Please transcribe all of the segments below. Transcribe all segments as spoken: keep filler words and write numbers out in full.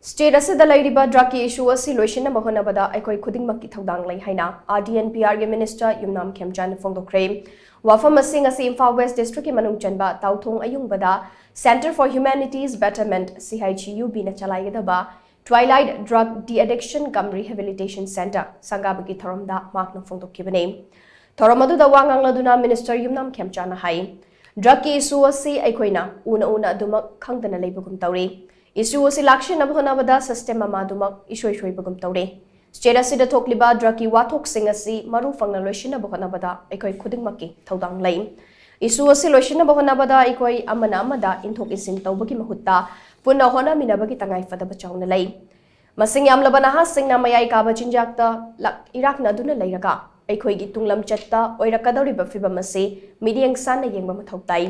State ꯑꯁꯤꯗ ꯂꯩꯔꯤꯕ drugꯀꯤ issue ꯑꯁꯤ ꯂꯣꯏꯁꯤꯟꯅꯕ ꯍꯣꯠꯅꯕꯗ ꯑꯩꯈꯣꯏ ꯈꯨꯗꯤꯡꯃꯛꯀꯤ ꯊꯧꯗꯥꯡ ꯂꯩ ꯍꯥꯏꯅ R D and PR ꯒꯤ minister ꯌꯨꯝꯅꯥꯝ ꯈꯦꯝꯆꯥꯅ ꯐꯣꯡꯗꯣꯛꯈ꯭ꯔꯦ꯫ ꯋꯥꯐꯝ ꯑꯁꯤ ꯉꯁꯤ ꯏꯝꯐꯥꯜ West Districtꯀꯤ ꯃꯅꯨꯡ ꯆꯟꯕ ꯇꯥꯎꯊꯣꯡ ꯑꯌꯨꯡꯕꯗ Centre for Humanity's Betterment, C H U B ꯅ ꯆꯂꯥꯏꯒꯗꯕ Twilight Drug De-Addiction cum Rehabilitation Centre ꯁꯪꯒꯥꯕꯒꯤ ꯊꯧꯔꯝꯗ ꯃꯍꯥꯛꯅ ꯐꯣꯡꯗꯣꯛꯈꯤꯕꯅꯤ꯫ ꯊꯧꯔꯝ ꯑꯗꯨꯗ ꯋꯥ ꯉꯥꯡꯂꯗꯨꯅ minister ꯌꯨꯝꯅꯥꯝ ꯈꯦꯝꯆꯥꯅ ꯍꯥꯏ, drugꯀꯤ issue ꯑꯁꯤ ꯑꯩꯈꯣꯏꯅ ꯎꯅ ꯎꯅ ꯑꯗꯨꯃꯛ ꯈꯪꯗꯅ ꯂꯩꯕꯒꯨꯝ ꯇꯧꯔꯤ꯫ Issue ꯑꯁꯤ ꯂꯥꯛꯁꯤꯟꯅꯕ ꯍꯣꯠꯅꯕꯗ system ꯑꯃ ꯑꯗꯨꯃꯛ ꯏꯁꯣꯏ ꯁꯣꯏꯕꯒꯨꯝ ꯇꯧꯔꯦ꯫ State ꯑꯁꯤꯗ ꯊꯣꯛꯂꯤꯕ drugꯀꯤ ꯋꯥꯊꯣꯛꯁꯤꯡ ꯑꯁꯤ ꯃꯔꯨ ꯐꯪꯅ ꯂꯣꯏꯁꯤꯟꯅꯕ ꯍꯣꯠꯅꯕꯗ ꯑꯩꯈꯣꯏ ꯈꯨꯗꯤꯡꯃꯛꯀꯤ ꯊꯧꯗꯥꯡ ꯂꯩ꯫ Issue ꯑꯁꯤ ꯂꯣꯏꯁꯤꯟꯅꯕ ꯍꯣꯠꯅꯕꯗ ꯑꯩꯈꯣꯏ ꯑꯃꯅ ꯑꯃꯗ ꯏꯟꯊꯣꯛ ꯏꯟꯁꯤꯟ ꯇꯧꯕꯒꯤ ꯃꯍꯨꯠꯇ ꯄꯨꯟꯅ ꯍꯣꯠꯅꯃꯤꯟꯅꯕꯒꯤ ꯇꯉꯥꯏ ꯐꯗꯕ ꯆꯥꯎꯅ ꯂꯩ꯫ ꯃꯁꯤꯡ ꯌꯥꯝꯂꯕ ꯅꯍꯥꯁꯤꯡꯅ ꯃꯌꯥꯏ ꯀꯥꯕ ꯆꯤꯟꯖꯥꯛꯇ ꯂꯛ-, ꯏꯔꯥꯛꯅꯗꯨꯅ ꯂꯩꯔꯒ ꯑꯩꯈꯣꯏꯒꯤ ꯇꯨꯡꯂꯝꯆꯠꯇ ꯑꯣꯏꯔꯛꯀꯗꯧꯔꯤꯕ ꯐꯤꯚꯝ ꯑꯁꯤ ꯃꯤꯠꯌꯦꯡ ꯁꯥꯟꯅ ꯌꯦꯡꯕ ꯃꯊꯧ ꯇꯥꯏ꯫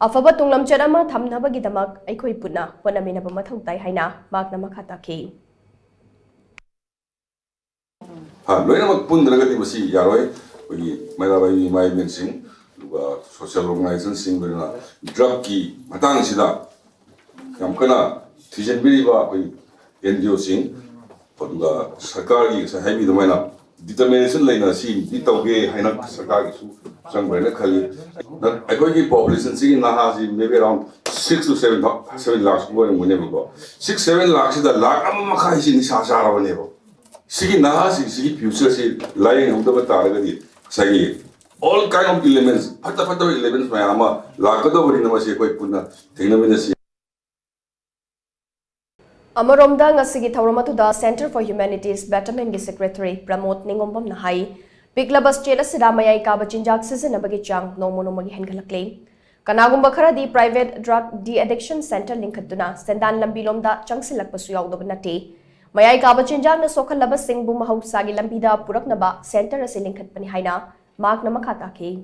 ꯑꯐꯕ ꯇꯨꯡꯂꯝꯆꯠ ꯑꯃ ꯊꯝꯅꯕꯒꯤꯗꯃꯛ ꯑꯩꯈꯣꯏ ꯄꯨꯟꯅ ꯍꯣꯠꯅꯃꯤꯟꯅꯕ ꯃꯊꯧ ꯇꯥꯏ ꯍꯥꯏꯅ ꯃꯍꯥꯛꯅ ꯃꯈꯥ ꯇꯥꯈꯤ꯫ ꯍꯥ, ꯂꯣꯏꯅꯃꯛ ꯄꯨꯟꯗ꯭ꯔꯒꯗꯤ ꯃꯁꯤ ꯌꯥꯔꯣꯏ꯫ ꯑꯩꯈꯣꯏꯒꯤ ꯃꯩꯔꯥ ꯄꯥꯏꯕꯤ ꯏꯃꯥ ꯏꯕꯦꯟꯁꯤꯡ, ꯑꯗꯨꯒ social organizationꯁꯤꯡ, ꯂꯣꯏꯅꯅ drugꯀꯤ ꯃꯇꯥꯡꯁꯤꯗ ꯌꯥꯝ ꯀꯟꯅ ꯊꯤꯖꯤꯟꯕꯤꯔꯤꯕ ꯑꯩꯈꯣꯏ NGOꯁꯤꯡ, ꯑꯗꯨꯒ ꯁꯔꯀꯥꯔꯒꯤ ꯉꯁꯥꯏ ꯍꯥꯏꯕꯤ ꯑꯗꯨꯃꯥꯏꯅ determination ꯂꯩꯅ ꯁꯤꯗꯤ ꯇꯧꯒꯦ ꯍꯥꯏꯅ ꯁꯔꯀꯥꯔꯒꯤꯁꯨ ꯆꯪꯕ꯭ꯔꯥ ꯍꯥꯏꯅ ꯈꯜꯂꯤ꯫ ꯑꯩꯈꯣꯏꯒꯤ populationꯁꯤꯒꯤ ꯅꯍꯥꯁꯤ maybe around six to seven, seven lakhs ꯀꯨꯝꯕ ꯑꯣꯏꯔꯝꯒꯅꯦꯕꯀꯣ꯫ Six, seven lakhꯁꯤꯗ ꯂꯥꯈ ꯑꯃ ꯃꯈꯥꯏꯁꯤ ꯅꯤꯁꯥ ꯆꯥꯔꯕꯅꯦꯕ꯫ ꯁꯤꯒꯤ ꯅꯍꯥꯁꯤꯡꯁꯤꯒꯤ futureꯁꯤ ꯂꯥꯏꯌꯦꯡꯍꯧꯗꯕ ꯇꯥꯔꯒꯗꯤ ꯉꯁꯥꯏꯒꯤ all kind of elements, ꯐꯠꯇ ꯐꯠꯇꯕ elements ꯃꯌꯥꯝ ꯑꯃ ꯂꯥꯛꯀꯗꯧꯕꯅꯤꯅ ꯃꯁꯤ ꯑꯩꯈꯣꯏ ꯄꯨꯟꯅ ꯊꯦꯡꯅꯃꯤꯟꯅꯁꯤ꯫ ꯑꯃꯔꯣꯝꯗ ꯉꯁꯤꯒꯤ ꯊꯧꯔꯝ ꯑꯗꯨꯗ Centre for Humanity's Bettermentꯀꯤ secretary ꯄ꯭ꯔꯃꯣꯗ ꯅꯤꯉꯣꯝꯕꯝꯅ high, ꯄꯤꯛꯂꯕ state ꯑꯁꯤꯗ ꯃꯌꯥꯏ ꯀꯥꯕ ꯆꯤꯟꯖꯥꯛ ꯁꯤꯖꯤꯟꯅꯕꯒꯤ ꯆꯥꯡ ꯅꯣꯡꯃ ꯅꯣꯡꯃꯒꯤ ꯍꯦꯟꯒꯠꯂꯛꯂꯤ꯫ ꯀꯅꯥꯒꯨꯝꯕ ꯈꯔꯗꯤ private drug de-addiction centre ꯂꯤꯡꯈꯠꯇꯨꯅ ꯁꯦꯟꯗꯥꯟ ꯂꯝꯕꯤꯂꯣꯝꯗ ꯆꯪꯁꯤꯜꯂꯛꯄꯁꯨ ꯌꯥꯎꯗꯕ ꯅꯠꯇꯦ꯫ ꯃꯌꯥꯏ ꯀꯥꯕ ꯆꯤꯟꯖꯥꯛꯅ ꯁꯣꯛꯍꯜꯂꯕꯁꯤꯡꯕꯨ ꯃꯍꯧꯁꯥꯒꯤ ꯂꯝꯕꯤꯗ ꯄꯨꯔꯛꯅꯕ centre ꯑꯁꯤ ꯂꯤꯡꯈꯠꯄꯅꯤ ꯍꯥꯏꯅ ꯃꯍꯥꯛꯅ ꯃꯈꯥ ꯇꯥꯈꯤ꯫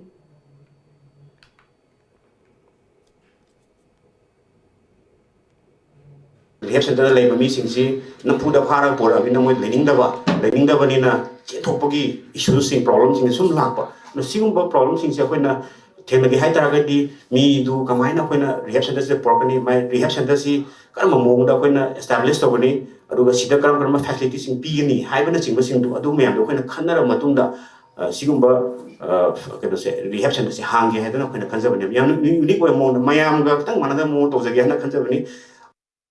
Rehab centreꯗ ꯂꯩꯕ ꯃꯤꯁꯤꯡꯁꯤ ꯅꯝꯐꯨꯗ ꯐꯥꯔꯒ ꯄꯨꯔꯛꯑꯕꯅꯤꯅ ꯃꯣꯏ ꯂꯩꯅꯤꯡꯗꯕ, ꯂꯩꯅꯤꯡꯗꯕꯅꯤꯅ ꯆꯦꯟꯊꯣꯛꯄꯒꯤ issueꯁꯤꯡ, problemꯁꯤꯡ ꯁꯨꯝ ꯂꯥꯛꯄ꯫ ꯑꯗꯣ ꯁꯤꯒꯨꯝꯕ problemꯁꯤꯡꯁꯦ ꯑꯩꯈꯣꯏꯅ ꯊꯦꯡꯅꯒꯦ ꯍꯥꯏ ꯇꯥꯔꯒꯗꯤ ꯃꯤꯗꯨ ꯀꯃꯥꯏꯅ ꯑꯩꯈꯣꯏꯅ rehab centreꯁꯤꯗ ꯄꯨꯔꯛꯀꯅꯤ, ꯃꯥꯏ rehab centreꯁꯤ ꯀꯔꯝꯕ ꯃꯑꯣꯡꯗ ꯑꯩꯈꯣꯏꯅ establish ꯇꯧꯒꯅꯤ, ꯑꯗꯨꯒ ꯁꯤꯗ ꯀꯔꯝ ꯀꯔꯝꯕ facilitiesꯁꯤꯡ ꯄꯤꯒꯅꯤ ꯍꯥꯏꯕꯅꯆꯤꯡꯕꯁꯤꯡꯗꯨ, ꯑꯗꯨ ꯃꯌꯥꯝꯗꯣ ꯑꯩꯈꯣꯏꯅ ꯈꯟꯅꯔꯕ ꯃꯇꯨꯡꯗ ꯑ, ꯁꯤꯒꯨꯝꯕ ꯑ, ꯀꯩꯅꯣꯁꯦ, rehab centreꯁꯦ ꯍꯥꯡꯒꯦ ꯍꯥꯏꯗꯅ ꯑꯩꯈꯣꯏꯅ ꯈꯟꯖꯕꯅꯦꯕ꯫ ꯌꯥꯝꯅ unique ꯑꯣꯏꯕ ꯃꯑꯣꯡꯗ ꯃꯌꯥꯝꯒ ꯈꯤꯇꯪ ꯃꯥꯟꯅꯗꯕ ꯃꯑꯣꯡ ꯇꯧꯖꯒꯦ ꯍꯥꯏꯅ ꯈꯟꯖꯕꯅꯤ꯫